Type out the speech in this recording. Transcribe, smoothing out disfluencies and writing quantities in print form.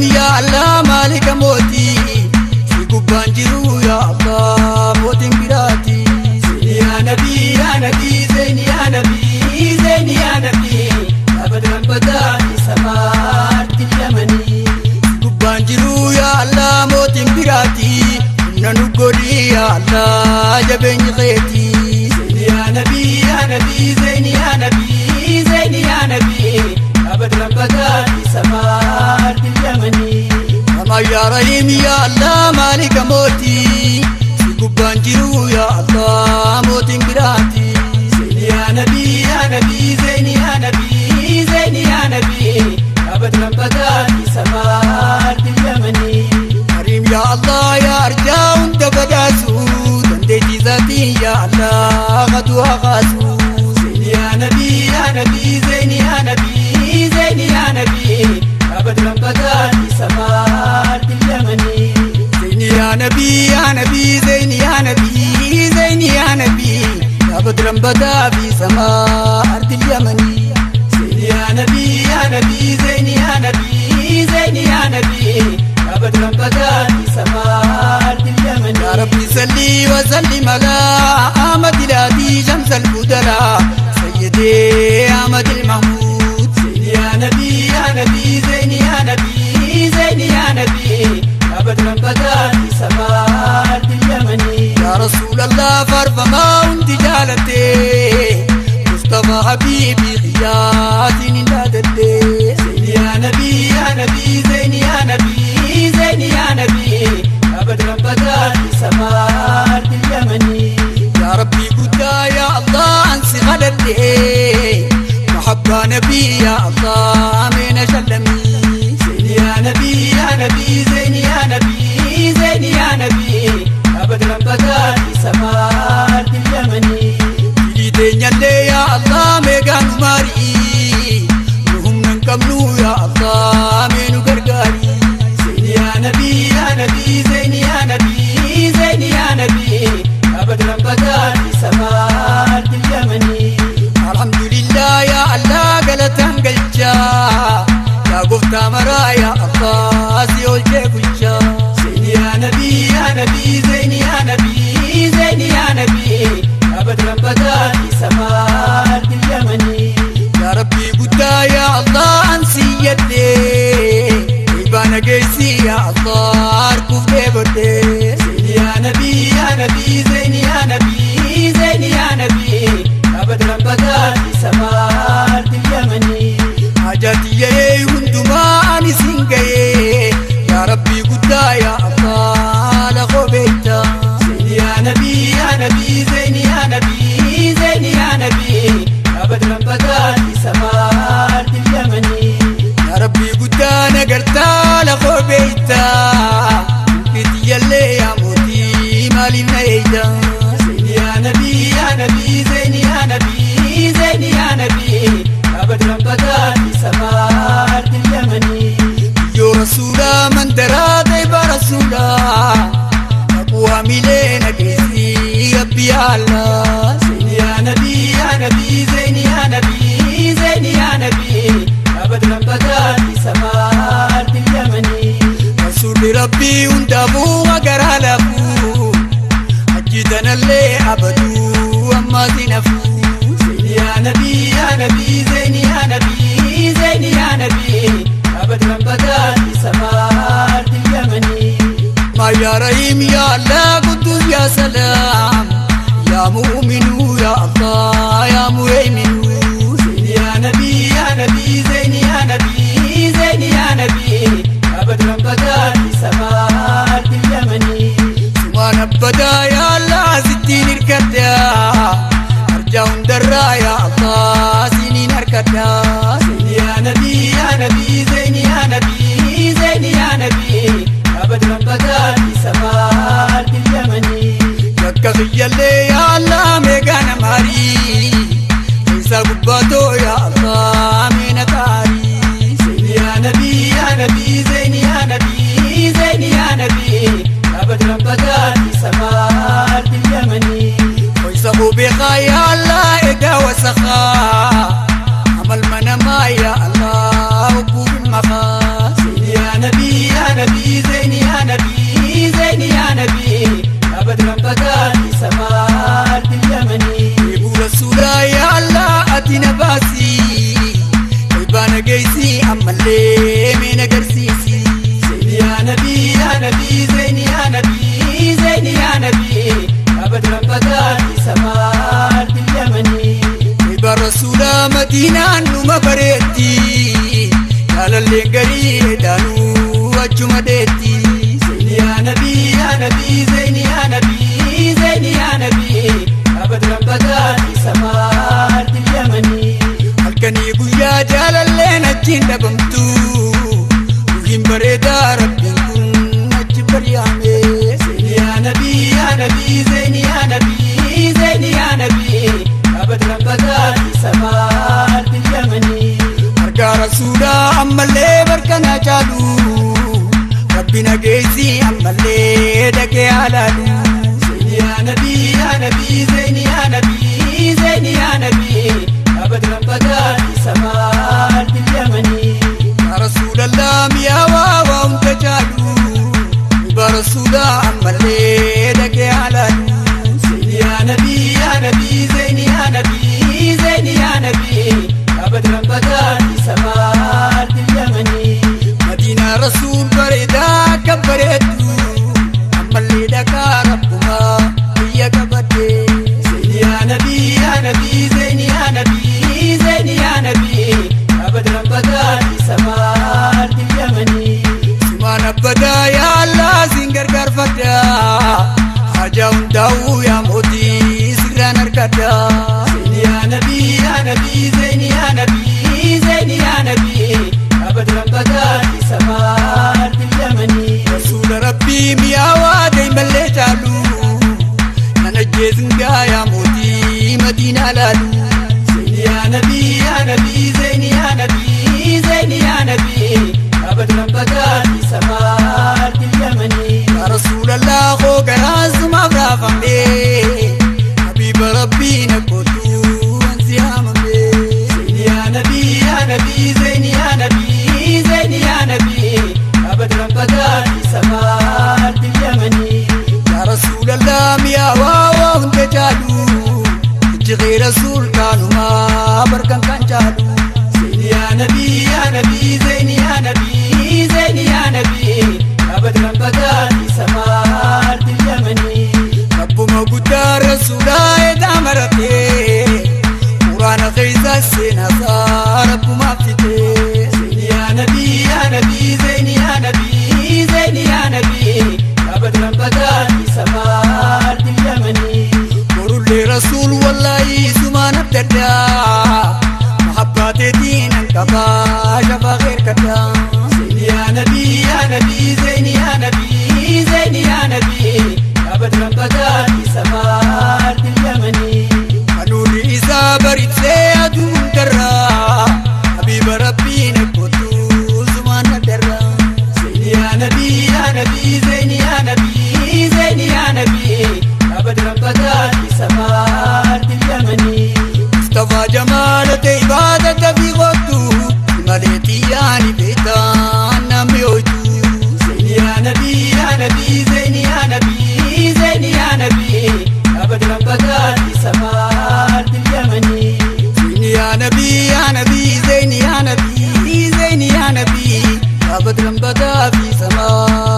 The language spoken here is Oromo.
Rahim ya Allah maalika mootii si gubbaan jiru ya Allah mootiin biraati. Ya Nabi, Ya Nabi, Zaini Ya Nabi, Zaini Ya Nabi, Abadran badaa fi samaatti yamanii. Gubbaan jiru ya Allah mootiin biraati humna nu godhi ya Allah jabeenyi keeti. Ya Nabi, Ya Nabi, Zaini Ya Nabi, Zaini Ya Nabi, Abadran badaa fi samaatti yamanii. Kama ya Rahim ya Allah maalika mootii si gubbaan jiru ya Allah mootiin biraati. Ya Nabi, Ya Nabi, Zaini Ya Nabi, Zaini Ya Nabi, Abadran badaa fi samaatti yamanii. Karim ya Allah ya arjaa hunda badaasu dandeettii isaatiin ya Allah qadu haa kaasu. Ya Nabi, Ya Nabi, Zaini Ya Nabi, Zaini Ya Nabi, Abadran badaa fi samaatti yamanii. Zaini ya Nabi ya Nabi Zaini ya Nabi Zaini ya Nabi ya badran badaa fi samaa ardil yamanii. Ya Nabi, Ya Nabi, Zaini Ya Nabi, Zaini Ya Nabi, Abadran badaa fi samaatti yamanii. يا ربي صلي وسلم على أحمد الهادي شمس البدلاء سيدي أحمد المحمود. Ya Nabi, Ya Nabi, Zaini Ya Nabi, Zaini Ya Nabi, Abadran badaa fi samaatti yamanii. يا رسول الله فارفما وانت جالتي مصطفى حبيبي خياتي نادتي. Ya Nabi, Ya Nabi, Zaini Ya Nabi, Zaini Ya Nabi, Abadran badaa fi samaatti yamanii. يا ربي قدا يا الله انسي غدتي محبة نبي يا الله من شلمي. Ya Nabi, Ya Nabi, Zaini Ya Nabi, Zaini Ya Nabi, Abadran badaa fi samaatti yamanii. Jiiteenyallee yaa Allah meeqaan umaarii nu humna hin qabnu yaa Allah mee nu gargaari. Ya Nabi, Ya Nabi, Zaini Ya Nabi, Zaini Ya Nabi, Abadran badaa fi samaatti yamanii. Alhamdulillah yaa Allah galataan galchaa yaa gooftaa maraa yaa Allah si oolchee bulchaa. Ya Nabi, Ya Nabi, Zaini Ya Nabi, Zaini Ya Nabi, Abadran badaa fi samaatti yamanii. Yaa Rabbii guddaa yaa Allah an siyyadhee dhiibbaa geessi yaa Allah harkuuf dheebodhee. Ya Nabi, Ya Nabi, Zaini Ya Nabi, Zaini Ya Nabi, Abadran badaa fi samaatti yamanii. Hajaatiyyee hundumaa ani siin ga'ee yaa Rabbii guddaa yaa Allah lafoo beekta. Ya Nabi, Ya Nabi, Zaini Ya Nabi, Zaini Ya Nabi, Abadran badaa fi samaatti yamanii. Yaa Rabbii guddaa nagartaa lafoo beekta. Mukitiyyallee yaa mootii maaliif na eeyda? Ya Nabi, Ya Nabi, Zaini Ya Nabi, Zaini Ya Nabi, Abadran badaa fi samaatti yamanii. Yoo rasuulaa mandaraa ta'e rasuulaa dhaquu hamilee na geessi Rabbi yaa Allah. Ya Nabi, Ya Nabi, Zaini Ya Nabi, Zaini Ya Nabi, Abadran badaa fi samaatti yamanii. Rasuulli Rabbii hundaafuu garaa lafuu achi tanallee abaduu ammaa si nafuu. Ya Nabi, Ya Nabi, Zaini Ya Nabi, Zaini Ya Nabi, Abadran badaa fi samaatti yamanii. ما يا رحيم يا الله قدوس يا سلام يا مؤمن يا الله يا مهيمن. Ya Nabi, Ya Nabi, Zaini Ya Nabi, Zaini Ya Nabi, Abadran badaa fi samaatti yamanii. سبحان بدا يا الله ستين الكدا أرجع درا يا الله سنين أركدا. Ya Nabi, Ya Nabi, Zaini Ya Nabi, Zaini Ya Nabi, Abadran badaa fi samaatti yamanii. Yakka kiyyallee yaa Allah meeqana maarii Rasuulaa Madiinaan numa bareetti, jaalalleen garii edaanuu achuma deetti. Zeyni yaa nabii yaa nabii zeyni yaa nabii zeyni yaa nabii yaa badran badaa fi samaa ardil yamanii. Halkanii guyyaa jaalalleen achiin dhabamtu, ruhiin bareedaa rabbiin kun achi bari'ame. Zeyni yaa nabii yaa nabii zeyni yaa nabii zeyni yaa nabii yaa badran badaa fi samaa ardil yamanii. Argaa Rasuulaa ammallee barkanaa caalu, rabbi nageessi ammallee dhaqee haalaalu. Zeyni yaa nabii yaa nabii zeyni yaa nabii zeyni yaa nabii yaa badran badaa fi samaa ardil yamanii. Yaa Rasuulallah mi'aawaa waa hunda caalu, dhugaa Rasuulaa ammallee dhaqee haalaalu. Zeyni yaa nabii yaa nabii zeyni yaa nabii zeyni yaa nabii yaa badran badaa fi samaa ardil yamanii. Madiinaa Rasuul bareedaa akka bareeddu, ammallee dhaqaa rabbumaa biyya qabadde. Zeyni yaa nabii yaa nabii zeyni yaa nabii zeyni yaa nabii yaa badran badaa fi samaa ardil yamanii. Sumaan abbadaa yaa Allah siin gargaarfadha, hajaa hundaa'uu yaa mootii sirraan argadha. Zeyni yaa nabii yaa nabii zeyni yaa nabii zeyni yaa nabii yaa badran badaa fi samaa ardil yamanii. Rasuula Rabbii mi'aawaa deemallee caalu, nan ajjeesin gaa yaa mootii Madiinaa laalu. Zeyni yaa nabii yaa nabii zeyni yaa nabii zeyni yaa nabii yaa badran badaa fi samaa ardil yamanii. Yaa Rasuulallah koo garaan sumaaf raafame, habiiba Rabbii na kootuu wansi haamame. Zeyni yaa nabii yaa nabii zeyni yaa nabii zeyni yaa nabii yaa badran badaa fi samaa ardil yamanii. Yaa Rasuulallah mi'aawaa waa hunda caalu, ijji kee Rasuul kaanumaa barkan kan caalu. Zeyni yaa nabii yaa nabii zeyni yaa nabii zeyni yaa nabii yaa badran badaa fi samaa ardil yamanii. Rabbuma guddaa Rasuulaa edaa maratee, quraana keessa seenaasaa rabbumaaf fitee. Zeyni yaa nabii yaa nabii zeyni yaa nabii zeyni yaa nabii yaa badran badaa fi samaa ardil yamanii. Borullee Rasuul wallaahi sumaan abdaddaa, mahabbaateetiin an qabaa shafaa keerkadhaa. Zeyni yaa nabii yaa nabii zeyni yaa nabii zeyni yaa nabii yaa badran badaa fi samaa ardil yamanii. Kanuurri isaa baritee aduun darraa, habiiba Rabbii na kootuu sumaan addarraa. Zeyni yaa nabii yaa nabii zeyni yaa nabii zeyni yaa nabii yaa badran badaa fi samaa ardil yamanii. Mustafaa jamaala ta'e ibaadata fi kootu, malee xiyyaani beektaa namni hojii. Zeyni yaa nabii yaa nabii zeyni yaa nabii zeyni yaa nabii yaa badran badaa fi samaa ardil yamanii. Zeyni yaa nabii yaa nabii zeyni yaa nabii zeyni yaa nabii yaa badran badaa fi samaa